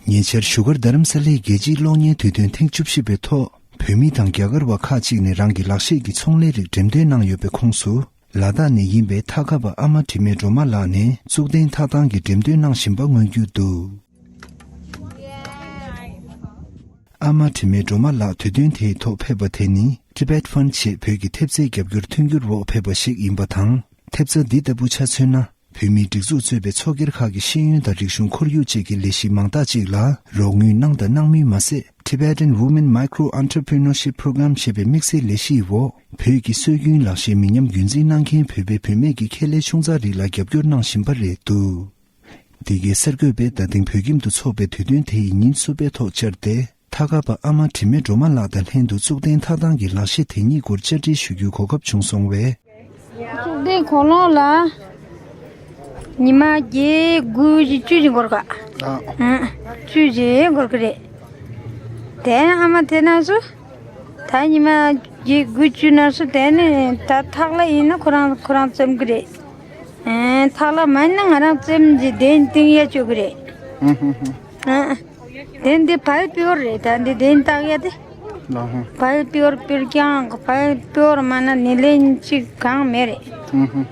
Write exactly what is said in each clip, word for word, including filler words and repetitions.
ཉེ་ཆར་བཞུགས་སྒར་རྡ་རམ་ས་ལའི་རྒྱལ་སྤྱིའི་གློག་བརྙན་དུས་སྟོན་ཐེངས་བཅུ་བཞི་པའི་ཐོག་བོད་མི་དང་རྒྱ་གར་བ་ཁག་ཅིག་ནས་རང་གི་ལག་ཤེས་ཀྱི་ཚོང་ལས་རིགས་འགྲེམས་སྟོན་གནང་ཡོད་པའི་ཁོངས་སུ། ལ་དྭགས་ནས་ཡིན་པའི་ཐ་ཁ་པ་ཨ་མ་དྲི་མེད་སྒྲོལ་མ་ལགས་ནས་གཙུག་བརྟན་ཐག་ཐང་གི་འགྲེམས་སྟོན་གནང་བཞིན་པ་མངོན་གྱུར་འདུག་ཨ་མ་དྲི་མེད་སྒྲོལ་མ་ལགས་དུས་སྟོན་དེའི་ཐོག་ཕེབས་པ་དེ་ནི་Tibet Fund ཞེས་བོད་ཀྱི་ཐེབས་རྩའི་རྒྱབ་སྐྱོར་མཐུན་འགྱུར་འོག་ཕེབས་པ་ཞིག་ཡིན་པ་དང་། ཐེབས་རྩ་འདི་ལྟ་བུ་ཆ་མཚོན་ན། བོད་མིའི་སྒྲིག་འཛུགས་གཙོས་པའི་ཚོགས་སྒེར་ཁག་གི་ཤེས་ཡོན་དང་རིག་གཞུང་ཁོར་ཡུག་བཅས་ཀྱི་ལས་གཞི་མང་དག་ཅིག་ལ་རོགས་དངུལ་གནང་དང་གནང་མུས་མ་ཟད། Tibetan Women Micro Entrepreneurship Program ཞེས་པའི་དམིགས་བསལ་ལས་གཞིའི་འོག་བོད་ཀྱི་སྲོལ་རྒྱུན་ལག་ཤེས་མི་ཉམས་རྒྱུན་འཛིན་གནང་མཁན་བོད་པའི་བུད་མེད་ཀྱི་ཁེ་ལས་ཆུང་ཙག་རིགས་ལ་རྒྱབ་སྐྱོར་གནང་བཞིན་པ་རེད་འདུག་འདི་གའི་གསར་འགོད་པས་རྡ་སྟེང་བོད་ཁྱིམ་དུ་འཚོགས་པའི་དུས་སྟོན་དེ་ཡི་ཉིན་བསུ་བའི་ཐོག་བཅར་ཏེ། ཐ་ཀ་པ་ཨ་མ་དྲི་མེད་སྒྲོལ་མ་ལགས་དང་ལྷན་དུ་གཙུག་བརྟན་ཐག་ཐང་གི་ལག་ཤེས་དེ་ཉིད་སྐོར་བཅར་འདྲི་ཞུ་རྒྱུའི་གོ་སྐབས་བྱུང་སོང་བས། གཙུག་བརྟན་གོང་ལོག་ལ་ཉི་མ་བརྒྱད་དགུ་བཅུ་ཅིག་འགོར་ག་ཨ། ཨང་། བཅུ་ཅིག་འགོར་གི་རེད། དེ་ནས་ཨ་མ་དེ་ན་སུ། ད་ཉི་མ་བརྒྱད་དགུ་བཅུ་ན་སུ་དེ་ནས་ད་ཐག་ལ་ཡིན་ན་ཁོ་རང་ཁོ་རང་བཙེམ་གི་རེད། ཨེ། ཐག་ལ་མ་ཡིན་ན་ང་རང་བཙེམ་གྱི་གདན་བཏིང་ཡ་བཅུག་གི་རེད། ཨང་། དེ་འདི་བལ་པིའོར་རེད། ད་འདི་གདན་བཏགས་ཡ་དེ། ལགས་ཧང་། བལ་པིའོར་པིར་རྐྱང་བལ་པིའོར་མ་ན་ནི་ལན་གཅིག་གང་མེད་རེད། ཨུ་ཧུ།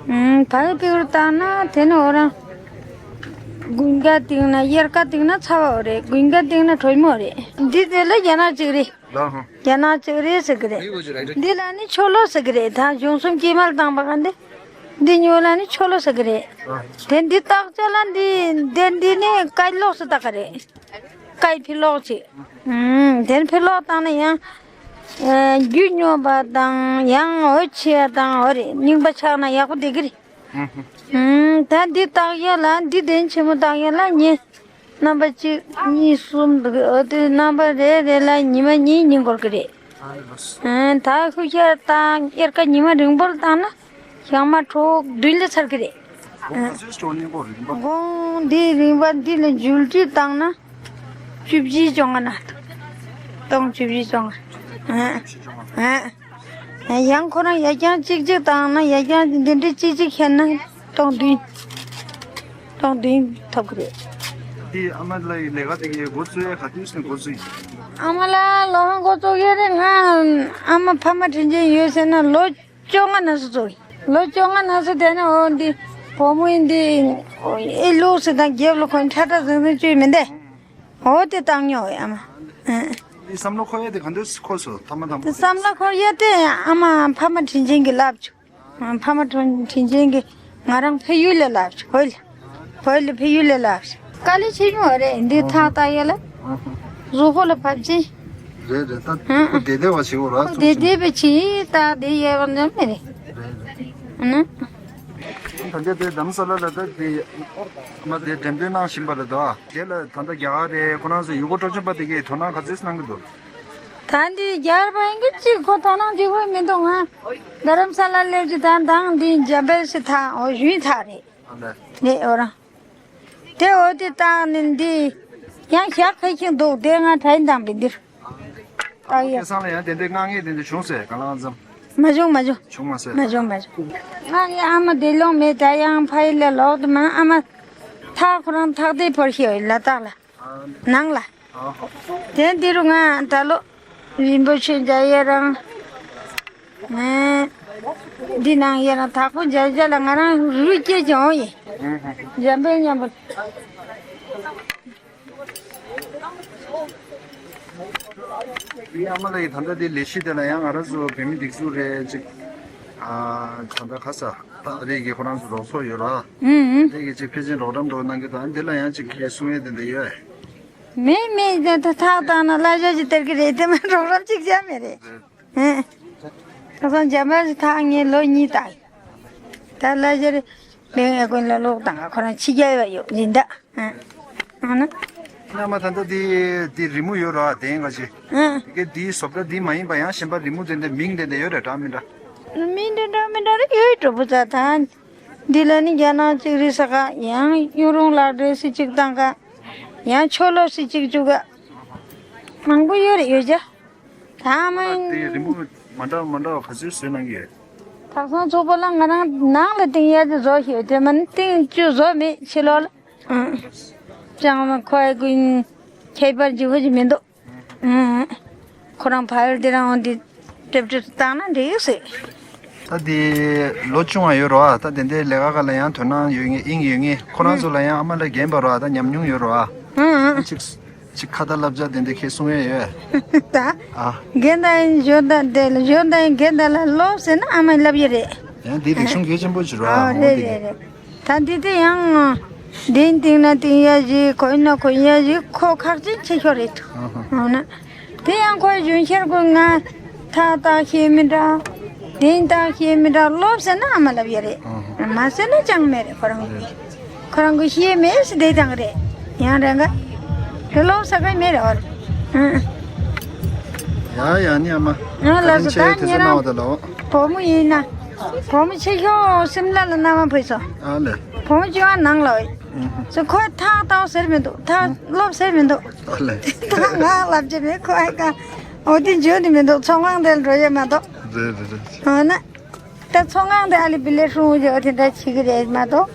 ཨུམ། བལ་པིའོར་བཏགས་ན་དེ་ནི་འོ་རང་། དགུན་ཁ་བཏིང་ན་དབྱར་ཁ་བཏིང་ན་ཚ་བ་འོ་རེད། དགུན་ཁ་བཏིང་ན་དྲོན་མོ་རེད། འདི་དེ་ལ་རྒྱ་ནག་གཅིག་རེད། ལགས་ཧང་། རྒྱ་ནག་གཅིག་རེད་ཟེར་གི་རེད། འདི་ལ་ནི་ཆོ་ལོ་ཟེར་གི་རེད། ད་གཞུང་གསུམ་སྐྱེས་མར་བཏང་པ་ག་འདི། འདི་ཉོ་ལ་ནི་ཆོ་ལོ་ཟེར་གི་རེད། དེ་འདི་བཏགས་ཆ་ལ་འདི་དེ་འདི་ནི་སྐད་ལོགས་སུ་བཏགས་གི་རེད། སྐད་ཕི་ལོགས་ཅིག་ཨུམ། དེ་ནི་ཕི་ལོགས་བཏང་ན་ཡང་། ཨ། རྒྱུ་སྙོམས་པ་དང་ཡང་འོད་ཆེ་བ་དང་འོ་རེད། རྙིང་པ་ཆགས་ན་ཡག་པོ་བསྡད་གི་རེད། ཨུམ། ད་འདི་བཏགས་ཡ་ལ་འདི་གདན་ཆེན་མོ་བཏགས་ཡ་ལ་ངས་རྣམ་པ་གཅིག་གཉིས་གསུམ་འདུག་འོ་དེ་རྣམ་པ་རེ་རེ་ལ་ཉི་མ་གཉིས་གཉིས་འགོར་གི་རེད། ཨ། ད་ཤུ་ཤ་དང་དབྱར་ཁ་ཉི་མ་རིང་པོར་བཏང་ན་ཞག་མ་དྲུག་བདུན་ལ་ཚར་གི་རེད། ཨ། དགོང་འདི་རིང་པ་འདི་ལ་འཇུ་ལི་བཏང་ན་བཅུ་བཞི་བཅོ་ལྔ་ན་སྟོང་བཅུ་བཞི་བཅོ་ལྔ། ཨ། ཨ། ཡང་ཁོ་རང་ཡ་རྐྱང་གཅིག་གཅིག་བཏང་ན་ཡ་རྐྱང་འདི་འདྲའི་གཅིག་གཅིག་ཁྱེར་ན་སྟོང་བདུན། སྟོང་བདུན་ཐོབ་ཀྱི་རེད། འདི་ཨ་མ་ལགས་ཀྱི་ལས་ཀ་དེ་གའི་འགོ་བཙུགས་ཡས་ག་དུས་ནས་འགོ་བཙུགས་ཡིན། ཨ་མ་ལགས་ལོ་ཧང་འགོ་བཙུགས་ཡོད་རེད། ང་ཨ་མ་ཕ་མ་དྲིན་ཅན་ཡོད་ཟེར་ན་ལོ་བཅོ་ལྔ་ནང་སུ་བཙུགས་ཡིན། ལོ་བཅོ་ལྔ་ནང་སུ་དེ་ནས་འོ་འདི་བུ་མོ་ཡིན་འདི་ཨེ་ལུག་སི་དང་རྒྱབ་ལ་ཁོན་ཁྲ་ཁྲ་ཟང་ཟིང་བཅོས་མི་འདས། འོ་དེ་བཏང་མྱོང་ཡོད་ཨ་མ། ཨ། འདི་བསམ་བློ་འཁོར་ཡས་དེ་ག་འདོད་འཁོར་སོང་ཐ་མ་དང་པོ། བསམ་བློ་འཁོར་ཡས་དེ་ཨ་མ་ཕ་མ་དྲིན་ཅན་གྱིས་བསླབས་བྱུང་། ཕ་མ་དྲིན་ཅན་གྱིས་ང་རང་ཕ་ཡུལ་ལ་བསླབས་བྱུང་། བོད་ལ། བོད་ལ་ཕ་ཡུལ་ལ་བསླབས་བྱུང་། དཀའ་ལས་ཆེ་ཉུང་བ་རེད་འདི་ཐག་བཏགས་ཡས་ལ། གཟུགས་པོ་ལ་བབ་ཅིང་། རེད་རེད། ད་ཁོ་བདེ་བདེ་བ་ཞིག་འོ་ར་ཁོ་བདེ་བདེ་བ་ཞིག་ད་བདེ་ཡས་པ་འདྲ་མེད་རེད། རེད་རེད། ཨ་ནི། ད་ལྟ་དེ་རྡ་རམ་ས་ལ་ལ་ད་དེ་མ་དེ་འགྲེམས་སྟོན་གནང་བཞིན་པ་རེད་དོ། དེ་ལ་ད་ལྟ་རྒྱ་གར་རེད། ཁོ་རང་ཚོ་ཡུལ་སྐོར་སྤྲོ་འཆམ་པ་དེ་གས་དོ་སྣང་ག་ཚོད་གནང་གི་འདུག་ད་འདི་རྒྱ་གར་པ་ཡིན་གྱི་གཅིག་ཁོ་དོ་སྣང་བྱེད་དགོས་མི་འདུག་ང་རྡ་རམ་ས་ལ་སླེབས་ཀྱི་ད་མདང་འདི་འཇམ་དཔལ་ཞིག་ཐག་འོ་ཞུན་ཐག་རེད། ཨ་ལས། རེད་འོ་རང་། དེ་འོ་དེ་བཏང་ནས་འདི་ཡང་ཞག་ཁ་ཤས་འདུག་དེ་ང་དྲན་དང་པའི་འདིར། ད་ཡ། སྐལ་བཟང་ལ་ཡང་དེ་འདྲའི་དངངས་ཡས་དེ་འདྲ་བྱུང་ཟེར་ག་ལ་ཙམ། མ་བྱུང་མ་བྱུང་། བྱུང་མ་ཟེར། མ་བྱུང་མ་བྱུང་། ང་ཡི་ཨ་མ་བདེ་ལོང་མེད་ད་ཡང་ཕ་ཡི་ལ་ལོག་ཏུ་མ་ཨ་མ། ཐག་ཁོ་རང་ཐག་དེ་བོར་ཤེས་ལ་དྭགས་ལ། ནང་ལ། དེ་འདི་རུ་ང་ད་ལོ། རིན་པོ་ཆེ་འཇའ་ཡེ་རང་། འདི་ནང་ཡེ་རང་དྭགས་པོ་འཇའ་འཇའ་ལ་ང་རང་རུས་སྐྱེས་ཀྱང་ཡིན། འཇམ་དཔལ་མཉམ་པོ། ཨ་མ་ལགས་ཀྱིས་ད་ལྟ་དེ་ལས་གཞི་དེ་ལ་ཡང་ང་རང་ཚོ་བོད་མི་སྒྲིག་འཛུགས་རེད་ཅིག་ཨ། ད་ལྟ་ཁ་ས་ད་རེས་ཀྱི་ཁོ་རང་ཚོ་རོགས་ཚོགས་ཡོད་ར། ཨུ་ཨུ། རེས་ཀྱི་ཅིག་ཕལ་ཆེར་རོགས་རམ་འགྲོ་གནང་གི་ད་འདི་ལ་ཡང་ཅིག་གི་གསུང་ཡས་དེ་འདྲ་ཡོད། མེད་མེད་ད་ད་ཐག་བཏང་ན་གླ་ཆ་ཅིག་སྟེར་གི་རེད་དེ་མ་རོགས་རམ་ཅིག་བྱ་མེད་རེད། ཨུ། ཁ་སང་འཇམ་དཔལ་ཞིག་ཐག་ངས་ལོ་གཉིས་བཏགས་ཡིན། ད་གླ་ཆ་རེད། ལེན་ཡ་ཀུན་ལ་ལོག་དང་ཁོ་རང་ཕྱི་རྒྱལ་བ་ཡོད་ཡིན་ད། ཨ་ན། ཨ་མ་ད་ལྟ་འདི་འདི་རི་མོ་ཡོད་ར་དེ་འགའ་ཞིག་ཨ། དེ་གའི་འདིའི་བཟོ་གྲྭ་འདི་མ་ཡིན་པ་ཡང་གཞན་པ་རི་མོ་དེ་འདྲ་མིང་དེ་འདྲ་ཡོད་ར་འདྲ་མི་འདྲ། མིང་འདྲ་འདྲ་མི་འདྲ་རེ་ཡོད་གྲོགས་པོ་ཚ་ད། འདི་ལ་ནི་རྒྱ་ནག་གཅིག་རེད་ས་ག་ཡང་གཡུ་རུང་ལག་འབྲེལ་སི་གཅིག་བཏང་ག་ཡང་ཆོ་ལོ་སི་གཅིག་བཅུག་ག་མང་པོ་ཡོད་རེ་ཡོད་ཅག་ད་མ་དེ་རི་མོ་མ་འདྲ་མ་འདྲ་བ་ག་ཚོད་བཟོས་གནང་གི་ཡོད། དག་སང་ཚོགས་པ་ལ་ང་རང་ནང་ལ་སྟེང་ཡར་དུ་བཟོ་ཞིག་དེ་མ་ནི་སྟེང་བཅུ་བཟོ་མེད་ཕྱི་ལོགས་ལ། ཨང་། ཅང་མ་ཁོ་ཨེ་ཀུན་ཁྱད་པར་འཇིགས་པོ་ཅིག་མི་འདུག་ཨང་། ཁོ་རང་ཕ་ཡུལ་དེ་རང་འོང་དེ་ཏྲེབ་ཏྲེབ་བཏང་ན་འགྲིག་ཟེར། ད་དེ་ལོ་ཆུང་བ་ཡོད་རོ་ཨ། ད་དེ་འདྲའི་ལས་ཀ་ག་ལ་ཡང་དོ་སྣང་ཡོད་ངེས་དབྱིངས་ཡོད་ངེས། ཁོ་རང་ཚོ་ལ་ཡང་ཨ་མ་ལ་རྒན་པ་རོ་ཨ། ད་ཉམས་མྱོང་ཡོད་རོ་ཨ། ཨང་ཨང་། ཅིག་ཅིག་ཁ་ཏ་བསླབ་བྱ་དེ་འདྲ་ཁྱེད་གསུང་ཡས་ཡོད། ད་ཨ། རྒན་ད་ཡིན་གཞོན་ད་དེ་ལ་གཞོན་ད་ཡིན་རྒན་ད་ལ་སློབ་ཟེར་ན་ཨ་མ་བསླབ་ཡས་རེད། ཡང་དེ་རིག་གཞུང་གལ་ཆེན་པོ་ཅིག་རོ་ཨ། ཨ་འོ་རེད་དེ་རེད་རེད། ད་འདི་དེ་ཡང་། དེང་དེང་ན་དེང་ཡ་ཞིག་གོན་ན་གོན་ཡ་ཞིག་ཁོ་ཁག་ཅན་ཆེ་ཤོས་རེད། ཨ་ཧ། འོ་ན། དེ་ཡང་ཁོའི་གཞོན་ཤེར་ཀུན་ང་ཐག་བཏགས་ཤེས་མི་འདྲ། དེང་བཏགས་ཤེས་མི་འདྲ་སློབ་ཟེར་ན་ཨ་མ་ལབ་ཡ་རེད། ཨ་ཧ། མ་ཟེར་ན་ཅང་མེད་རེད་ཁོ་རང་གི། ཁོ་རང་གི་ཤེས་མེད་ཟེར་དེ་དང་རེད། ཡང་རང་ག་དེ་སློབ་ས་ག་མེད་རེད་འོ་རེད། ཡ་ཡ་ནི་ཨ་མ། ཨ་ལགས་སོ། ད་ཁ་ཏོན་ཆེ་ད་ཚེ་ཉེ་སེ་གནང་བ་རང་དང་ལའོ། བུ་མོ་ཡིན་ན། བུ་མོ་ཆེ་ཤོས་སིམ་ལ་ལ་མནའ་མ་ཕུལ་སོང་། ཨ་ལེ། བུ་མོ་བཅོ་ལྔ་ནང་ལ་ཡོད། ཨུ་ཧུ། སོ་ཁོས་ཐག་བཏགས་ཟེར་མི་འདུག་ཐག་སློབ་ཟེར་མི་འདུག་ཨ་ལེ། ཐག་ང་ལབ་ཀྱི་མེད་ཁོ་ཨ་ཀ་འོ་དེ་འཇོན་ནི་མི་འདུག་ཚོང་ཁང་དེར་འགྲོ་ཡས་མ་གཏོགས། རེད་རེད་རེད། འོ་ན། ད་ཚོང་ཁང་དེ་ཨ་ལི་བི་ལེ་ཧྲུང་ཡོད་དེ་འདྲ་བྱེད་ཀྱི་རེད་མ་གཏོགས།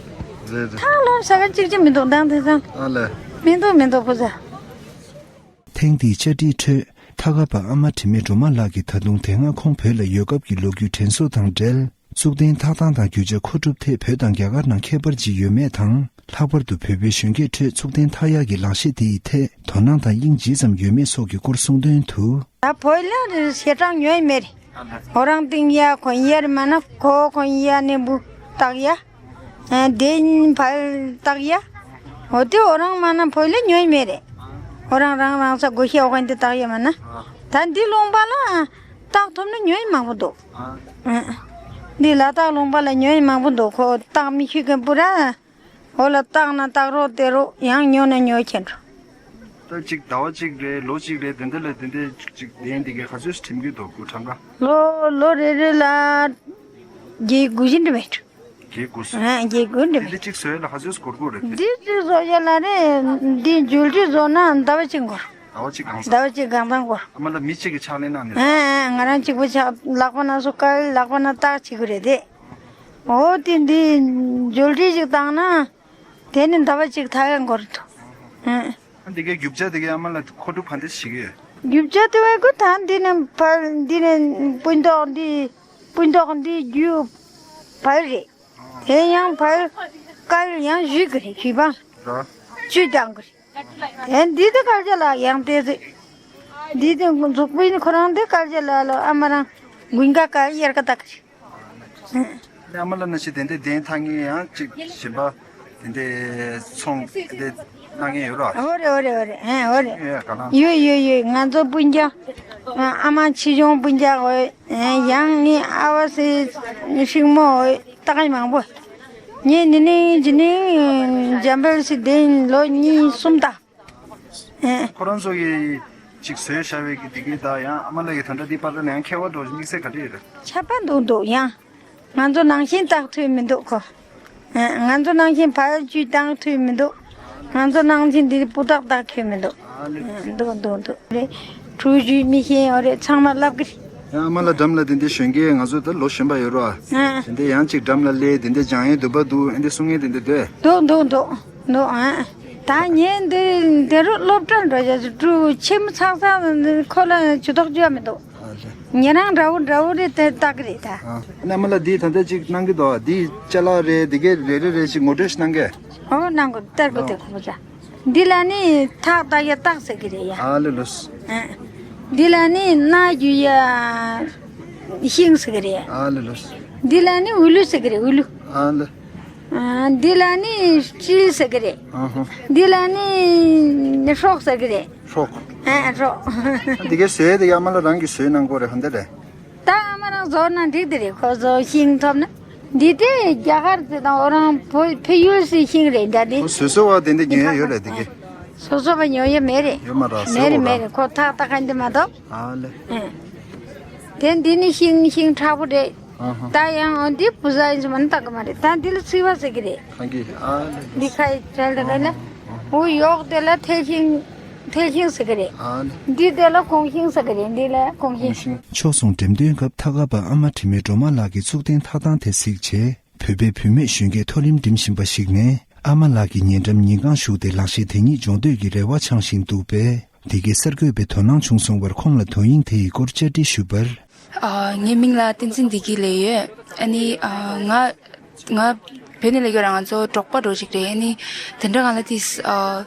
རེད་རེད། ཐག་སློབ་ཟེར་ག་གཅིག་གཅིག་མི་འདུག་མདང་དེ་ཚང་། ཨ་ལེ། མི་འདུག་མི་འདུག་ཁོ་ཚ། ཐེངས་འདིའི་བཅར་འདྲིའི་ཁྲོད་ཐ་ཀ་པ་ཨ་མ་དྲི་མེད་སྒྲོལ་མ་ལགས་ཀྱིས་ད་དུང་དེ་སྔ་ཁོང་བོད་ལ་ཡོད་སྐབས་ཀྱི་ལོ་རྒྱུས་དྲན་གསོ་དང་འབྲེལ་གཙུག་རྟེན་ཐག་ཐང་དང་རྒྱུ་ཆ་མཁོ་སྒྲུབ་ཐད་བོད་དང་རྒྱ་གར་ནང་ཁྱད་པར་ཅིག་ཡོད་མེད་དང་། ལྷག་པར་དུ་བོད་པའི་གཞོན་སྐྱེས་ཁྲོད་གཙུག་རྟེན་ཐག་ཡག་གི་ལག་ཤེས་དེ་ཡི་ཐད་དོ་སྣང་དང་དབྱིངས་ཇི་ཙམ་ཡོད་མེད་སོགས་ཀྱི་སྐོར་གསུངས་དོན་དུ། ད་བོད་ལ་ཞེ་དྲག་ཉོས་མེད་རེད། ཨོ་རང་སྟེང་ཡ་གོན་ཡ་རེད་མ་ན་གོ་གོན་ཡ་ནས་འབུ་བཏགས་ཡ། ཨ་དེ་ཕར་བཏགས་ཡ། འོ་དེ་ཨོ་རང་མ་ན་བོད་ལ་ཉོས་མེད་རེད། ཨོ་རང་རང་རང་ས་གོ་ཤེས་ཨོ་གོན་དེ་བཏགས་ཡ་མ་ན། ད་འདི་ལུང་པ་ལ་བཏགས་ཐུབ་ན་ཉོས་མང་པོ་འདུག་ཨ། འདི་ལ་དྭགས་ལུང་པ་ལ་ཉོས་མང་པོ་འདུག་ཁོ་བཏགས་མི་ཤེས་མཁན་པུ་ར། འོ་ལ་བཏགས་ན་བཏགས་རོགས་དེ་རོགས་ཡང་ཉོ་ན་ཉོ་མཁན་འགྲོ། ད་ཅིག་ཟླ་བ་གཅིག་རེད་ལོ་གཅིག་རེད་དེ་འདྲ་ལ་དེ་འདྲ་ཅིག་ཅིག་ལྡན་དེ་གའི་ག་ཚོད་ཁྲིམས་རྒྱུད་དོ་སྐུ་གྲངས་ཀ། ལོ་ལོ་རེ་རེ་ལ་བརྒྱད་དགུ་བཞི་འདྲ་མེད། བརྒྱད་དགུ་སོ། ཨ་བརྒྱད་དགུ་འདྲ་དེ་མེད། འདྲ་གཅིག་བཟོས་ལ་ག་ཚོད་སྐོར་དགོས་རེད་དེ། འདི་གཅིག་བཟོ་ཡ་ལ་རེད་འདི་འཇུ་ལྕི་བཟོ་ན་ཟླ་བ་གཅིག་འགོར། ཟླ་བ་གཅིག་གང་ཟག་ཟླ་བ་གཅིག་གང་ཟག་འགོར། ཨ་མ་ལ་མི་གཅིག་གི་ཕྱག་ལས་གནང་ནས། ཨ་ཨ་ང་རང་གཅིག་པུ་ཕྱག་ལག་པ་ན་སོ་དཀར་ལག་པ་ན་སྟག་བྱེད་དགོས་རེད་དེ། འོ་དེ་འདི་འཇུ་ལྕི་ཞིག་བཏང་ན། དེ་ནི་ཟླ་བ་གཅིག་ཐག་ཡང་འགོར་འདུག་ཨ། འདི་གའི་རྒྱུ་ཆ་དེ་གའི་ཨ་མ་ལ་མཁོ་སྒྲུབ་ག་འདྲ་བྱེད་ཀྱི་ཡོད། རྒྱུ་ཆ་དེ་བས་ཁོ་ད་འདི་ནི་བལ་འདི་ནི་སྤུ་མདོག་འདི་སྤུ་མདོག་འདི་རྒྱུ་བལ་རེད། དེ་ཡང་བལ་དཀར་ཡང་བཞུས་ཀྱི་རེད་བཞུས་པ། ར། བཅུད་བཏང་གི་རེད། དེ་འདི་དེ་དཀར་ཆ་ལ་ཡང་དེ་ཚེ། འདི་དེ་འཛུགས་པ་ཡིན་ཁོ་རང་དེ་དཀར་ཆ་ལ་ལ་ཨ་མ་རང་དགུན་ཁ་དཀར་དབྱར་ཁ་དཀར་རེད། ཨ་མ་ལ་ན་ཤི་དེ་འདྲའི་གདན་ཐང་ངེ་ཡང་གཅིག་གཞན་པ་དེ་འདྲའི་ཚོང་དེ་གནང་ངེ་ཡོད་ར། འོ་རེད་འོ་རེད་འོ་རེད་ཨེ་འོ་རེད། ཡོད་ག་ལ། ཡོད་ཡོད་ཡོད་ང་ཚོ་སྤུན་ཀྱག་ཨ་མ་ཆེ་ཆུང་སྤུན་ཀྱག་འོ་ཡང་ངའི་ཨ་བ་སི་ཧྲིང་མོ་འོ་ད་ག་མང་པོ། ངས་ནི་ནིང་ཇི་ནིང་འཇམ་དཔལ་སི་གདན་ལོ་གཉིས་གསུམ་ད། ཨེ། ཁོ་རང་ཚོ་གིས་ཅིག་བཟོས་བཞག་པའི་གི་འདི་གི་ད་ཡང་ཨ་མ་ལགས་ཀྱི་ད་ལྟ་འདི་པར་ལ་ཡང་ཁྱད་པར་འགྲོ་དམིགས་བསལ་ག་རེ་ཡོད་རེད། ཁྱད་པར་འདུག་འདུག་ཡང་། ང་ཚོ་ནང་བཞིན་བཏགས་ཐུབ་མི་འདུག་ཁོ། ཨེ། ང་ཚོ་ནང་བཞིན་བལ་བཅུད་བཏགས་ཐུབ་མི་འདུག་ང་ཚོ་ནང་བཞིན་འདི་སྤུ་དག་བཏགས་ཐུབ་མི་འདུག་ཨ་ལེ། ཨེ། འདུག་འདུག་འདུག་རེད། གྲུ་བཞུད་མི་ཤེས་ཡོད་རེད་ཚང་མ་ལབ་གི་རེད། ཡང་ཨ་མ་ལགས་འགྲམ་ལ་དེ་འདྲའི་གཞོན་སྐྱེས་ང་ཚོ་ད་ལོ་གཞོན་པ་ཡོད་རེད་བ། ཨེ། དེ་འདྲའི་ཡང་ཅིག་འགྲམ་ལ་སླེབས་དེ་འདྲའི་སྦྱང་ཡས་འདུག་པ་འདུག་ཨེ་འདྲ་གསུང་མཁན་དེ་འདྲ་འདུག་འདུག་འདུག་འདུག་ཨ། ད་ངས་འདི་འདི་རུ་སློབ་གྲྭར་འགྲོ་བྱས་སུ་ཕྲུ་གུ་ཆེན་མོ་ཚག་ཚག་ཁོ་ལ་ཇུས་གཏོགས་བྱས་མི་འདུག་ཨ་ལེ། ཉེ་རང་འདྲ་བོ་འདྲ་བོ་རེད་དེ་ལྟ་གི་རེད་ད། ཨ་ཨ་ནི་ཨ་མ་ལགས་འདི་ད་ལྟ་ཅིག་གནང་གི་འདུག་ཨ། འདི་ཅ་ལག་རེད་འདི་གས་རེ་རེ་རེ་ཞིག་ངོ་སྤྲོད་ཞིག་གནང་གས། ཨོ་གནང་དགོས་ལྟར་དགོས་དེ་ཁོ་ཚ། འདི་ལ་ནི་ཐག་བཏགས་ཡ་སྟག་ཟེར་གི་རེད་ཡ། ཨ་ལེ་ལོས། ཨ། འདི་ལ་ནི་སྣ་རྒྱུ་ཡ་ཤིང་ཟེར་གི་རེད། ཨ་ལེ་ལོས། འདི་ལ་ནི་འུ་ལུ་ཟེར་གི་རེད་འུ་ལུ། ཨ་ལེ། ཨ། འདི་ལ་ནི་སྤྱིལ་ཟེར་གི་རེད། ཨ་ཧ། འདི་ལ་ནི་སྲོག་ཟེར་གི་རེད། སྲོག་ཨ་སྲོག་འདི་གའི་བཟོས་དེ་ཡ་མ་ལ་རང་གིས་བཟོས་གནང་དགོས་རེད་ཧ་འདི་རེད། ད་ཨ་མ་རང་བཟོ་ན་འགྲིག་དེ་རེད་ཁོ་བཟོ་ཤིང་ཐོབ་ན། འདི་དེ་རྒྱ་གར་དེ་དང་ཨོ་རང་བོད་ཕ་ཡུལ་སི་ཤིང་རེད་འདྲ་དེ། ཁོ་བཟོས་བཟོས་བ་དེ་འདི་ཉོས་ཡ་ཡོད་རེད་དེ་གའི། སོ་སོ་བ་ཉོ་ཡ་མེད་རེད། ཡོད་མ་རེད་མེད་རེད་མེད་རེད་ཁོ་ཐག་ཐག་ག་འདི་མ་གཏོགས། ཨ་ལེ། ཨེ། དེ་འདི་ནི་ཤིང་ཤིང་མཁྲེགས་པོ་རེད། ཨ་ཧ། ད་ཡང་འོ་འདི་བུ་ཟ་ཡིན་ཙམ་མ་ནི་བཏགས་གི་མ་རེད། ད་འདི་ལ་ཚིག་པ་ཟེར་གི་རེད། ཁང་གི་ཨ་ལེ། འདི་ཁ་ཡི་བྲལ་འདི་ག་ལ། འོ་ཡོག་དེ་ལ་ཐལ་ཤིང་ཐལ་ཤིང་ཟེར་གི་རེད། ཨ་ལེ། འདི་དེ་ལ་གོང་ཤིང་ཟེར་གི་རེད་འདི་ལ་གོང་ཤིང་། ཕྱོགས་མཚུངས་འགྲེམས་སྟོན་སྐབས་ཐ་ག་པ་ཨ་མ་དྲི་མེད་སྒྲོལ་མ་ལགས་ཀྱིས་གཙུག་རྟེན་ཐག་ཐང་དེ་གཟིགས་རྗེས། བོད་པའི་བུད་མེད་གཞོན་སྐྱེས་མཐོ་རིམ་འགྲིམ་བཞིན་པ་ཞིག་ནས་ ཨ་མ་ལགས་ཀྱིས་ཉེ་འགྲམ་ཉིན་གང་བཞུགས་ཏེ་ལག་ཤེས་དེ་ཉིད་སྦྱོང་འདོད་ཀྱི་རེ་བ་འཆང་བཞིན་འདུག་པས། དེ་གའི་གསར་འགོད་པའི་དོ་སྣང་བྱུང་སོང་བར་ཁོང་ལ་དོན་སྙིང་དེ་ཡི་སྐོར་བཅར་འདྲི་ཞུས་པར། ཨ། ངའི་མིང་ལ་བསྟན་འཛིན་བདེ་སྐྱིད་ལབ་ཡོད། ཨ་ནི། ཨ། ང་ང་བོད་ནས་སླེབས་ཡོད་ར། ང་ཚོ་འབྲོག་པ་འདྲ་ཞིག་རེད། ཨ་ནི། དེ་འདྲ་གང་ལ་དེ། ཨ།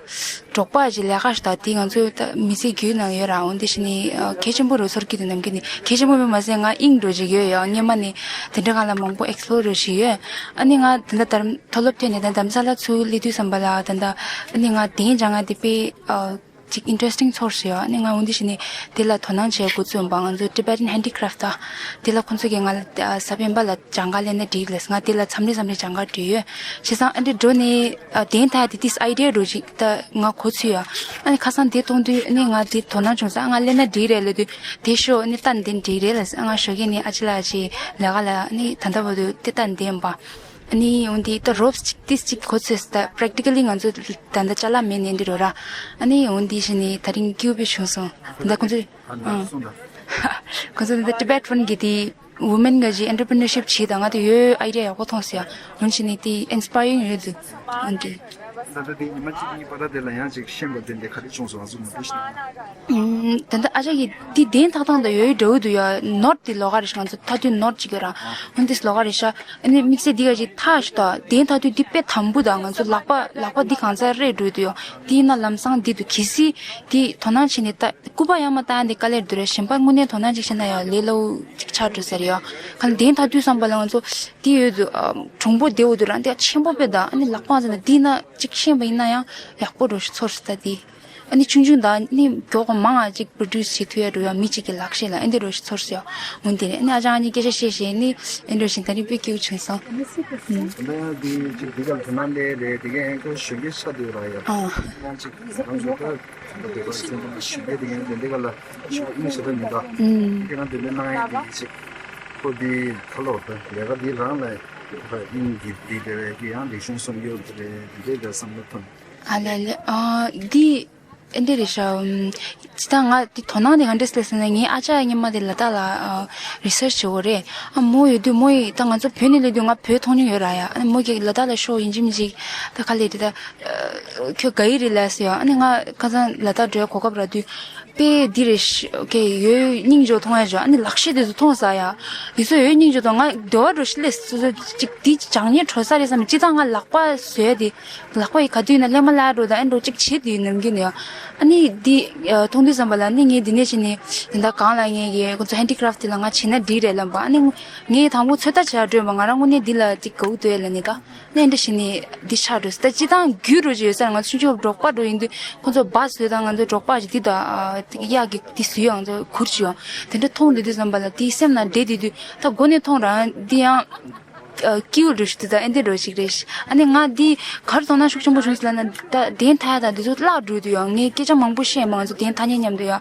འབྲོག་པ་ཞིག་ལས་ཀ་ཞིག་དང་དེ་ང་ཚོ་ད་མི་ཚེ་རྒྱུད་ནང་ཡོད་ར། འོན་ཏེ་ཞིག་ནི། ཨ། གལ་ཆེན་པོ་རུ་ཚོར་གྱི་འདུག་ནམ་རྒྱུན་ནི་གལ་ཆེན་པོ་མེད་མ་ཟད་ང་དབྱིངས་འདྲ་ཞིག་ཡོད་ཡ། སྔོན་མ་ནས་དེ་འདྲ་གང་ལ་མང་པོ་ཨེགས་པོ་ལོར་འདྲ་ཞིག་ཡོད། ཨ་ནི་ང་དེ་འདྲ་དར་མཐོ་སློབ་ཐོན་ནས་ད་རྡ་རམ་ས་ལ་ཚུར་སླེབས་དུས་ཙམ་པ་ལ་ད་ལྟ་ཨ་ནི་ང་གདན་འཇགས་ང་དེ་དཔེ། ཨ། ཅིག་ཨིན་ཊ་རེ་སི་ཊིང་ཚོར་སོང་ཡ། ཨ་ནི་ང་འོན་ཏེ་ཞིག་ནི་དེ་ལ་དོ་སྣང་བྱེད་འགོ་བཙུགས་པ། ང་ཚོ་Tibetan Handicraft ད་དེ་ལ་ཁོང་ཚོ་གིས་ང་ལ། ཨ། གཟའ་སྤེན་པ་ལ་སྦྱང་ག་སླེབས་ན་འགྲིག་ལབ། ང་དེ་ལ་མཚམས་རེ་མཚམས་རེ་སྦྱང་ག་འགྲོ་ཡོད། བྱས་ཙང་ཨ་འདྲ་འགྲོ་ནས། ཨ། གདན་འཇགས་དེ་དེ་ཨའི་ཌི་ཡ་འདྲ་ཞིག་ད་ང་གོ་ཚོད་ཡ། ཨ་ནི་ཁ་སང་དེ་མཐོང་དུས་ཨ་ནི་ང་དེ་དོ་སྣང་བྱུང་ས། ཨ། ང་སླེབས་ན་འགྲིག་རེད་ལབ་དུས་དེ་ཤོག་ཨ་ནི་ལྟ་ནས་འགྲིག་རེད་ལབ། ཨ། ང་ཞོགས་ཀས་ནས་ཨ་ཅེ་ལགས་ཅིག་ལས་ཀ་ལ་ཨ་ནི་ད་ལྟ་བར་དུ་དེ་ལྟ་ནས་བསྡད་ཡིན་པ། ཨ་ནི་འོན་ཏེ་ད་རོབ་ཅིག་ཏིས་ཅིག་གོ་ཚོད་ད་པེ་རེག་ཊི་ཀ་ལི་ང་ཚོ་ད་ལྟ་ཅ་ལག་མེད་ནས་འདི་རོ་ར། ཨ་ནི་འོན་ཏེ་ཞིག་ནི་ད་རིང་སྐྱིད་པོ་བྱུང་སོང་། ད་ཁོང་ཚོ། ཨ། ཁོང་ཚོ་ད་ལྟ་ཊི་བེཊ་ཕོན་གྱི་དེ་ཝུ་མེན་ག་ཞིག་ཨེན་ཊར་པི་ནར་ཤིབ་བྱེད་ད་ང་དེ་ཡོད་ཨའི་ཌི་ཡ་ཡག་པོ་མཐོང་སོང་ཡ། འོན་ཞིག་ནི་དེ་ཨིན་སི་པ་ཡ་རིང་ཡོད་འདུག་ཨ་ནི། ད་ལྟ་དེ་ཉི་མ་གཅིག་གཉིས་བར་དེ་ལ་ཡང་ཅིག་ཤེས་པ་དེ་འདྲ་ག་རེ་བྱུང་སོང་། ང་ཚོ་མུ་མཐུད་ནས། ད་ལྟ་ཨ་ཅག་གིས་དེ་གདན་འཇགས་སྟངས་དང་ཡོད་འདྲ་བོ་འདུག་ཡ། ནོཊ་དེ་ལོགས་ཀ་རེད་ཤག་ང་ཚོ་མཐའ་མཐུན་ནོཊ་ཅིག་ཡོད་ར། འོན་ཏེ་ལོགས་ཀ་རེད་ཤག་ཨ་ནི་དམིགས་བསལ་འདི་ག་ཅིག་ཐག་ཞིག་ད་གདན་འཇགས་དུས་འདི་དཔེ་དམ་པོ་དང་ང་ཚོ་ལག་པ་ལག་པ་འདི་གང་ཚར་རེད་འགྲོ་འདུག་ཡ། དེ་ཡིན་ན་ལམ་སང་འདི་འདུག་གལ་སྲིད་དེ་དོ་སྣང་བྱས་ནས་ད་སྐུད་པ་ཡར་མར་བཏང་ཡ་འདི་དཀའ་ལས་འདུག་ར། གཞན་པ་དངོས་གནས་དོ་སྣང་ཅིག་བྱས་ན་ཡང་ལས་སླ་བོ་ཅིག་ཆགས་འགྲོ་ས་རེད་ཡ། གང་ལྟར་གདན་འཇགས་དུས་ཙམ་པ་ལ་ང་ཚོ་དེ་ཡོད་འདུག་ཨ། གྲུང་པོ་བདེ་བོ་འདུག་ར། འདི་ཆེན་པོ་དཔེ་ད་ཨ་ནི་ལག་པ་ཚོ་ན་འདི་ན་ཅིག་ཤེས་པ་ཡིན་ན་ཡང་ཡག་པོ་འགྲོ་ཞིག་ཚོར་སོང་ད་དེ། ཨ་ནི་ཆུང་ཆུང་དང་ནི་མགྱོགས་པོ་མང་ང་ཅིག་པོ་རོ་ཌུ་སི་བྱེད་ཐུབ་ཡ་འགྲོ་ཡ། མི་གཅིག་གི་ལག་ཤེས་ལ་ཨེ་འདྲ་རོ་ཞིག་ཚོར་སོང་ཡ། འོན་ཏེ་ཨ་ནི་ཨ་ཅག་གཉིས་སྐད་ཆ་བཤད་བཤད་ནི་ཨེ་འདྲ་ཞིག་ད་རིང་དཔེ་སྐྱིད་པོ་བྱུང་སོང་། ཨ། ད་ཡང་དེ་ཅིག་འདི་ག་ལ་དོ་སྣང་ལས་རེད། དེ་ག་ཡང་ཁོ་ཞོགས་ཀས་ཤ་དུས་ར་ཡ། ཨ། ཡང་ཅིག་རང་ཚོ་ད་ད་དེ་ག་སེམས་པ་ཞོགས་ཀས་དེ་ཡང་དེ་འདི་ག་ལ་ཞོགས་ཀས་ཞོགས་ད་མི་འདུག་ཨུམ། དེ་ག་དེ་འདྲ་གནང་ཡ་དེ་ཅིག་ཁོ་དེ་ཁ་ལོ་ད་ལས་ཀ་དེ་རང་ལ་ད་ཨིན་གྱི་དེ་དེ་རེད། དེ་ཡང་རིག་གཞུང་སྲུང་སྐྱོབ་དེ་རེད། དེ་འདྲའི་བསམ་བློ་ཐོན། ཨ་ལེ་ལེ། ཨ། འདི་ཨེ་འདྲ་རེད་ཤག་སྤྱིར་བཏང་ང་དེ་དོ་སྣང་དེ་ག་འདྲས་སླེབས་ཟེར་ན། ངའི་ཨ་ཅག་སྔོན་མ་དེ་ལ་དྭགས་ལ་ཨ་རི་སར་ཆི་བྱེད་ཡོད་རེད། ཨ། མོ་ཡོད་དུས་མོ་ཡིས་ད་ང་ཚོ་བོད་ནས་སླེབས་དུས་ང་བོད་མཐོང་མྱོང་ཡོད་ར་ཡ། ཨ་ནི་མོ་གིས་ལ་དྭགས་ལ་ཤོག་ཡིན་གཅིག་མིན་གཅིག་ད་ག་ལེར་དེ་ད་ཁྱོད་དགའ་ཡི་རེད་ལབ་ཟེར་ཡ། ཨ་ནི་ང་ཁ་སང་ལ་དྭགས་འགྲོ་ཡ་གོ་སྐབས་རག་དུས་དཔེ་འདི་རེད་ཤག་ཡོད་སྙིང་རྗེ་མཐོང་ཡ་ཅིག་ཨ་ནི་ལག་ཤེས་དེ་ཚོ་མཐོང་ས་ཡ། དེ་ཚོ་ཡོད་སྙིང་རྗེ་མཐོང་། ང་སྡེ་བ་འགྲོ་ཞིག་སླེབས་སོ་སོ་ཅིག་དེ་སྦྱང་སྙིང་བྲོ་ས་རེད་བསམ། སྤྱིར་བཏང་ང་ལག་པ་བཟོ་ཡ་དེ། ལག་པ་ཡི་ག་དུས་ན་ལྷད་མ་ལྷད་འགྲོ་དང་ཨེ་འགྲོ་གཅིག་བྱེད་དུས་ནམ་རྒྱུན་ཡང་། ཨ་ནི་འདི་མཐོང་དུས་ཙམ་པ་ལ་ནི་ངས་འདི་ནས་བྱས་ནས་ད་ལྟ་གང་ལ་ངས་ཀྱི་ཁོ་ཚོ་ཧན་ཌི་ཀ་རབ་ཊི་དེ་ལ་ང་བྱེད་ན་འགྲིག་རེད་ལབ་པ། ཨ་ནི་ངས་དང་པོ་ཚོད་ལྟ་བྱེད་འགྲོ་བ། ང་རང་དངོས་གནས་འདི་ལ་ཅིག་དགའ་བོ་འདུག་ལབ་ནས་ད་ནི་འདི་བྱས་ནས་འདི་ཆགས་འགྲོ་ད། སྤྱིར་བཏང་རྒྱུས་འགྲོ་ཅིག་ཡོད་ས་རེད། ང་ཚོ་ཆུང་ཆུང་འབྲོག་པ་འགྲོ་ཡིན་དུས་ཁོ་ཚོ་སྦ་བཟོས་དང་ང་ཚོ་འབྲོག་པ་ཞིག་འདི་ད་གཡག་གི་འདི་བཟོས་ཡང་ཚོ་གུར་ཅིག་ཡང་དེ་འདྲ་མཐོང་འདི་དུས་ཙམ་པ་ལ་དེའི་སེམས་ནང་འདྲེ་འདི་དུས་ད་མགོ་ནས་མཐོང་རང་འདི་ཡང་། ཨ། སྐྱིད་པོ་འདྲ་ཞིག་འདུག་ད་ཨེ་འདྲ་འདྲ་ཞིག་རེད། ཨ་ནི་ང་འདི་ག་རེ་དོ་སྣང་ཤུགས་ཆེན་པོ་བྱུང་སོང་ལབ་ན། ད་གདན་འཇགས་ཡ་དང་འདི་ཚོ་བརླག་འགྲོ་དུས་ཡང་ངས་སྐད་ཆ་མང་པོ་བཤད་མ། ང་ཚོ་གདན་འཇགས་ཉེན་མཉམ་དུ་ཡ།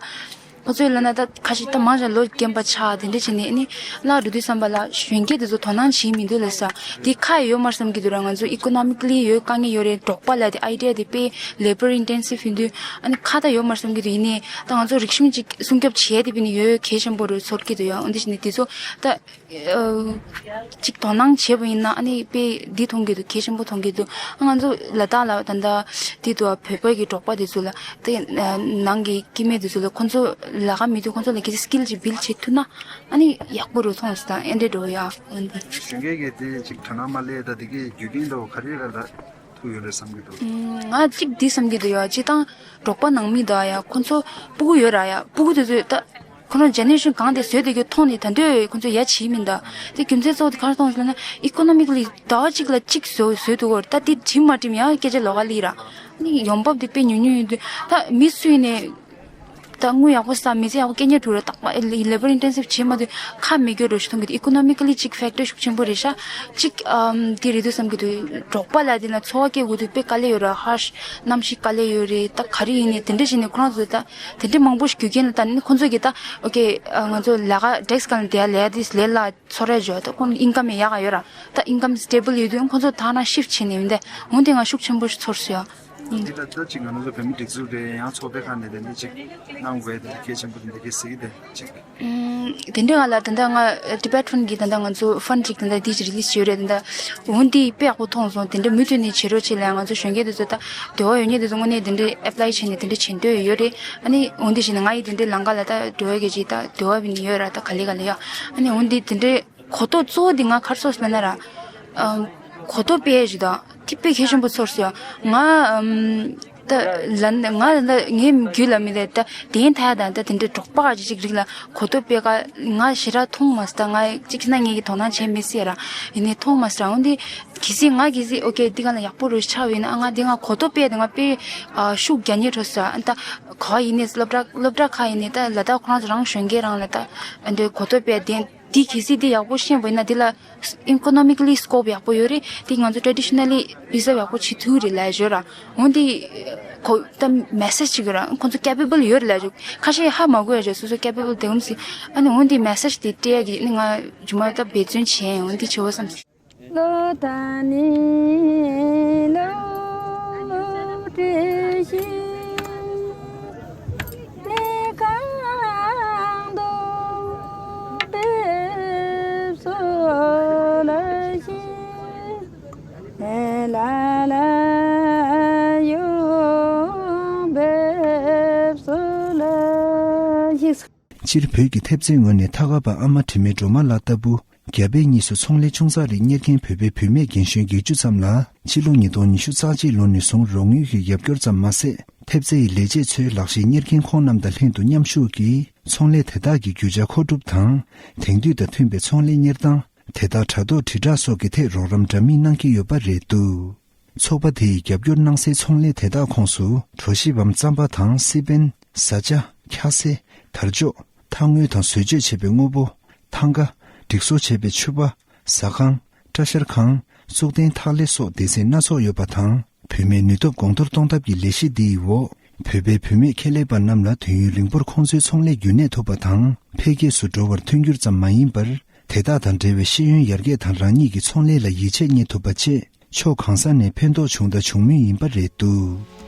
ཁོ་ཚོས་ལབ་ན་ད་ཁ་ཤས་ད་མང་ཆེ་ལོ་རྒན་པ་ཆགས་དེ་འདྲ་བྱས་ནས་ཨ་ནི་བརླག་འགྲོ་དུས་ཙམ་པ་ལ་གཞོན་སྐྱེས་དེ་ཚོ་དོ་སྣང་བྱེད་མི་འདུག་ལབ་ས། འདི་ཁག་ཡོད་མ་རེད་བསམ་གྱི་འདུག་ར། ང་ཚོ་ཨི་ཀོ་ནོ་མི་ཀ་ལི་ཡོད་དཀའ་ངལ་ཡོད་རེད། འབྲོག་པ་ལ་དེ་ཨའི་ཌི་ཡ་དེ་དཔེ་ལེ་བར་ཨིན་ཊེན་སིབ་ཡིན་དུས་ཨ་ནི་ཁག་ད་ཡོད་མ་རེད་བསམ་གྱི་འདུག་ཡིན་ནའི་ད་ང་ཚོ་རིག་གཞུང་ཅིག་སྲུང་སྐྱོབ་བྱེད་ཡ་དེ་དཔེ་ནི་ཡོད་གལ་ཆེན་པོ་རེད་ཚོར་གྱི་འདུག་ཡ། འོན་ཏེ་བྱས་ནས་དེ་ཚོ་ད། ཨ། ཅིག་དོ་སྣང་བྱས་པ་ཡིན་ན་ཨ་ནི་དཔེ་འདི་མཐོང་གི་འདུག་གལ་ཆེན་པོ་མཐོང་གི་འདུག་ང་ཚོ་ལ་དྭགས་ལ་ད་ལྟ་དེ་དུ་བོད་པ་གི་འབྲོག་པ་དེ་ཚོ་ལ་དེ་ནང་གི་སྐྱེ་དམན་དེ་ཚོ་ལ་ཁོང་ཚོ་ལས་ཀ་མེད་དུས་ཁོང་ཚོ་ལ་གལ་སྲིད་སི་ཀིལ་ཅིག་བིལ་ཌི་བྱེད་ཐུབ་ན་ཨ་ནི་ཡག་པོ་རུ་མཐོང་སོང་། ད་ཨེ་འདྲ་འགྲོ་ཡ་འོན་ཏེ། གཞོན་སྐྱེས་ཀྱི་དེ་ཅིག་དོ་སྣང་མ་སླེབས་ད་དེ་གའི་རྒྱུ་རྐྱེན་འདྲ་བོ་ག་རེ་རེད་ལ། ཐུག་ཡོད་རེད་བསམ་གྱི་འདུག་ང་གཅིག་འདི་བསམ་གྱི་འདུག་ཡ། སྤྱིར་བཏང་འབྲོག་པ་ནང་མི་དག་ཡ་ཁོ་ཚོ་སྤུ་གུ་ཡོད་ར་ཡ། སྤུ་གུ་དེ་ཚོས་ད་ཁོ་རང་ཇེ་ནེ་རེ་ཤན་གང་དེ་བཟོས་བསྡད་རྒྱུ་མཐོང་ནས་ད་འདོད་ཁོ་ཚོ་ཡ་བྱེད་མིན་ད། དེ་རྒྱུ་མཚན་གཙོ་བོ་དེ་ག་རེ་མཐོང་ཟེར་ན་ཨི་ཀོ་ནོ་མི་ཀ་ལི་ཟླ་བ་གཅིག་ལ་གཅིག་བཟོ་བཟོས་འདུག་གོ་ད་དེ་གྲིམ་མ་གྲིམ་ཡ་སྐད་ཆ་ལོགས་ཀ་ལི་ར། ནི་ཡོང་འབབ་དེ་དཔེ་ཉུང་ཉུང་ཡིན་དུས་ད་མི་སུ་ཡིན་ནས། ད་དངུལ་ཡག་པོ་བསགས་མི་ཚེ་ཡག་པོ་སྐྱེལ་ཉེན་འགྲོ་རེད། རྟག་པར་ལེ་བར་ཨིན་ཊེན་སིབ་བྱེད་མ་དུས་ཁ་མི་སྐྱོ་འགྲོ་ཞིག་མཐོང་གི་འདུག་ཨི་ཀོ་ནོ་མི་ཀ་ལི་ཅིག་ཕེག་ཊར་ཤུགས་ཆེན་པོ་རེད་ཤག་ཅིག་ཨམ་དེ་རེད་འདུག་བསམ་གྱི་འདུག་འབྲོག་པ་ལ་དེ་ན་འཚོ་བ་སྐྱེལ་དགོས་དུས་དཔེ་དཀའ་ལས་ཡོད་ར། ཧར་ཤི་གནམ་གཤིས་དཀའ་ལས་ཡོད་རེད། ད་ག་རེ་ཡིན་ནའི་དེ་འདྲ་བྱས་ནས་ཁོ་རང་ཚོ་ད་དེ་འདྲ་མང་པོ་ཞིག་རྒྱུ་རྐྱེན་ལ་ད་ནི་ཁོ་ཚོ་གིས་ད་ཨོ་ཁེ་ང་ཚོ་ལས་ཀ་ཌེ་སི་ཀ་ལ་བསྡད་ཡ་ལས་ཡ་དེ་ལས་སླ་ཚོར་ཡ་ཅིག་ཡོད། ད་ཁོང་ཨིན་ཀམ་ཡང་ཡག་ག་ཡོད་ར། ད་ཨིན་ཀམ་སི་ཊེ་བལ་ཡོད་དུས་ཁོ་ཚོ་ད་ན་ཤིཕ་ཊི་བྱས་ནས་ཡོད་དེ་འོན་ཏེ་ང་ཤུགས་ཆེན་པོ་ཞིག་ཚོར་སོང་ཡ། འདི་ལ་ད་ཅིག་ང་རང་ཚོ་བོད་མི་སྒྲིག་འཛུགས་རེད། ཡང་ཚོགས་པའི་ཁག་ནས་དེ་འདྲ་ཅིག་གནང་དགོས་དེ་འདྲ་གལ་ཆེན་པོ་དེ་འདྲ་གལ་སྲིད་དེ་ཅིག་དེ་འདྲ་ང་ལ་ད་ལྟ་ང་Tibet Fund་གིས་ད་ལྟ་ང་ཚོ་ཕན་ཅིག་ད་ལྟ་འདི་ཅིག་རི་ལིས་བྱས་ཡོད་རེད། ད་ལྟ་འོ་འདི་དཔེ་ཡག་པོ་མཐོང་སོང་། དེ་འདྲ་མུ་མཐུད་ནས་བྱེད་རོགས་བྱེད་ལ་ང་ཚོ་གཞོན་སྐྱེས་དེ་ཚོ་ད་འདོད་པ་ཡོད་མཁན་དེ་ཚོ་དངོས་གནས་དེ་འདྲ་ཨེབ་ལའི་བྱས་ནས་དེ་འདྲ་བྱེད་འདོད་ཡོད་རེད། ཨ་ནི་འོ་འདི་བྱས་ནས་ང་ཡི་དེ་འདྲའི་ལམ་ཁ་ལ་ད་འགྲོ་ཡ་གི་ཅིག་ད་འདོད་པ་བྱས་ནས་ཡོད་ར། ད་ག་ལེ་ག་ལེ་ཡ། ཨ་ནི་འོ་འདི་དེ་འདྲའི་གོ་རྟོགས་གཙོ་བོ་འདི་ང་ག་རེ་ཚོར་སོང་ལབ་ན་ར། ཨམ། གོ་རྟོགས་སྤེལ་ཞིག་དང་དེ་དཔེ་གལ་ཆེན་པོ་ཚོར་སོང་ཡ། ང་ཨམ། ད་ལ་ང་ལ་ངའི་རྒྱུད་ལ་མི་ལ་ད་བདེན་མཐའ་དང་ད་དེ་འདྲའི་འབྲོག་པ་ག་ཅིག་རིགས་ལ་གོ་རྟོགས་སྤེལ་ག་ང་ཞེ་དྲག་མཐོང་མ་སོང་། ད་ང་གཅིག་ན་ངེད་ཀྱི་དོ་སྣང་བྱས་མེད་ཟེར་ར། ཡིན་ནའི་མཐོང་མ་སོང་ར། འོན་ཏེ་གལ་སྲིད་ང་གལ་སྲིད་ཨོ་ཀེ་འདི་ག་ལ་ཡག་པོ་རུ་ཆགས་ཡིན་ན་ང་འདི་ང་གོ་རྟོགས་སྤེལ་ད་ང་དཔེ་ཤུགས་རྒྱག་ཉེ་འགྲོ་སོང་ར། ད་ག་ཡིན་ནའི་སློབ་གྲྭ་སློབ་གྲྭ་ཁག་ཡིན་ནའི་ད་ལ་དྭགས་ཁོ་རང་ཚོ་རང་གཞོན་སྐྱེས་རང་ལ་ད་འདི་གོ་རྟོགས་སྤེལ་དེ། འདི་གལ་སྲིད་འདི་ཡག་པོ་ཤེས་པ་ཡིན་ན་འདི་ལ་economically scope ཡག་པོ་ཡོད་རེད། འདི་ང་ཚོ་traditionally preserve ཡག་པོ་བྱེད་ཐུབ་རེད་ལབ་ཡ་ཡོད་ར། འོན་ཏེ་ཁོ་ད་message ཅིག་ཡོད་ར། ཁོ་ཚོ་capable ཡོད་རེད་ལབ་ཡ་ཡོད། ཁ་ཤས་ཧ་མ་གོ་ཡ་ཡོད། སོ་སོ་capable དེ་འོན་སྲིད། ཨ་ནི་འོན་ཏེ་message དེ་སྤྲད་ཡ་གི་ནི་ང་རྗེས་མ་ད་འབད་བརྩོན་བྱས་ཡིན། འོན་ཏེ་བྱེད་འོས་བསམ་སོང་། ལོ་ད་ནི་ལོ་བཀྲ་ཤིས་ནི་གང་དུ་འབེབས་སོ་ལ་ཤི་ལ་ལ་ཡོང་འབེབས་སོ་ལ་ཤི། སྤྱིར་བོད་ཀྱི་ཐེབས་རྩའི་ངོས་ནས་ཐ་ཀ་པ་ཨ་མ་དྲི་མེད་སྒྲོལ་མ་ལགས་ལྟ་བུ་རྒྱ་བལ་གཉིས་སུ་ཚོང་ལས་ཆུང་ཙག་རེ་གཉེར་མཁན་བོད་པའི་བུད་མེད་རྒན་གཞོན་བརྒྱད་ཅུ་ཙམ་ལ་ཕྱི་ལོ་ཉིས་སྟོང་ཉི་ཤུ་རྩ་གཅིག་ལོ་ནས་བཟུང་རོགས་དངུལ་གྱི་རྒྱབ་སྐྱོར་ཙམ་མ་ཟད། ཐེབས་རྩའི་ལས་བྱེད་ཚོའི་ལག་ཤེས་གཉེར་མཁན་ཁོང་རྣམས་དང་ལྷན་དུ་མཉམ་ཞུགས་ཀྱིས་ཚོང་ལས་དེ་དག་གི་རྒྱུ་ཆ་མཁོ་སྒྲུབ་དང་། དེང་དུས་དང་མཐུན་པའི་ཚོང་ལས་གཉེར་སྟངས། དེ་དག་དྲ་ཐོག་དྲིལ་བསྒྲགས་སོགས་ཀྱི་ཐད་རོགས་རམ་འདྲ་མིན་གནང་གི་ཡོད་པ་རེད་འདུག་ཚོགས་པ་དེ་ཡིས་རྒྱབ་སྐྱོར་གནང་སའི་ཚོང་ལས་དེ་དག་ཁོངས་སུ་གྲོ་ཞིབ་བམ་རྩམ་པ་དང་སི་པན། བཟའ་བཅའ། འཁྱག་ཟས། དར་ལྕོག་ཐང་དངུལ་དང་བཟོ་བཅོས་བྱས་པའི་དངོས་པོ། ཐང་ག་འགྲིག་བཟོ་བྱས་པའི་ཕྱུ་པ། ཟ་ཁང་། སྐྲ་བཞར་ཁང་། གཙུག་རྟེན་ཐག་ལེ་སོགས་སྡེ་ཚན་སྣ་ཚོགས་ཡོད་པ་དང་། བུད་མེད་ནུས་སྟོབས་གོང་མཐོར་གཏོང་ཐབས་ཀྱི་ལས་གཞི་འདིའི་འོག་བོད་པའི་བུད་མེད་ཁེ་ལས་པ་རྣམས་ལ་དུས་ཡུན་རིང་པོར་ཁོང་ཚོའི་ཚོང་ལས་རྒྱུན་གནས་ཐུབ་པ་དང་། འཕེལ་རྒྱས་སུ་འགྲོ་བར་མཐུན་འགྱུར་ཙམ་མ་ཡིན་པར། དེ་དག་དང་འབྲེལ་བའི་ཤེས་ཡོན་ཡར་རྒྱས་དང་རང་ཉིད་ཀྱི་ཚོང་ལས་ལ་ཡིད་ཆེས་རྙེད་ཐུབ་པ་བཅས། ཕྱོགས་གང་ས་ནས་ཕན་ཐོགས་བྱུང་དང་འབྱུང་མུས་ཡིན་པ་རེད་འདུག